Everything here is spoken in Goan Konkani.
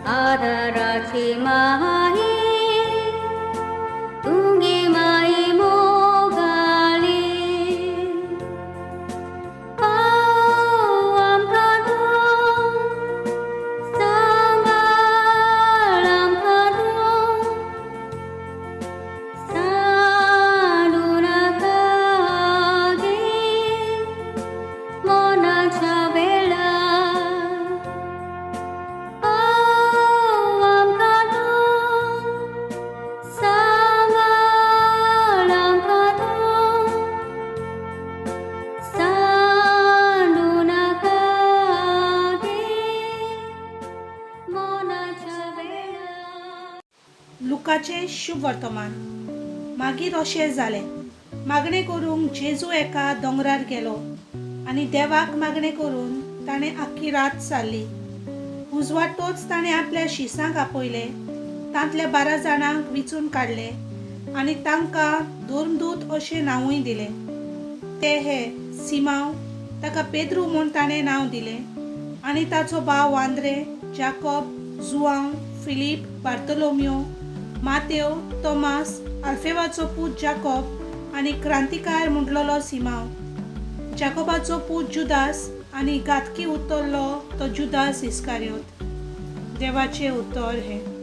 आदाराची माई तुगे माई मोगाली पाव आमकां तूं सांबाळ आमकां तूं सांडू नाका गे मरणाच्या वेळार पाव आमकां तूं सांबाळ आमकां तूं सांडू नाका गे मरणाच्या वेळार. लुकाचें शुभ वर्तमान. मागीर अशें जालें, मागणें करूंक जेजू एका दोंगरार गेलो आनी देवाक मागणें करून ताणें आख्खी रात सारली. उजवाडतोच ताणें आपल्या शिसांक आपयले, तांतल्या 12 जाणांक विंचून काडले आनी तांकां धर्मदूत अशें नांवूय दिलें. ते हे: सिमांव, ताका पेद्रू म्हूण ताणें नांव दिलें, आनी ताचो भाव आंद्रे, जाकोब, जुआंव, फिलीप, बार्तोलोमियो, मातेव, तोमास, आल्फेवाचो पूत जाकोब आनी क्रांतिकार म्हटलेलो सिमांव, जाकोबाचो पूत जुदास आनी घातकी उतरलो तो जुदास इस्कारियोत. देवाचें उतर हें.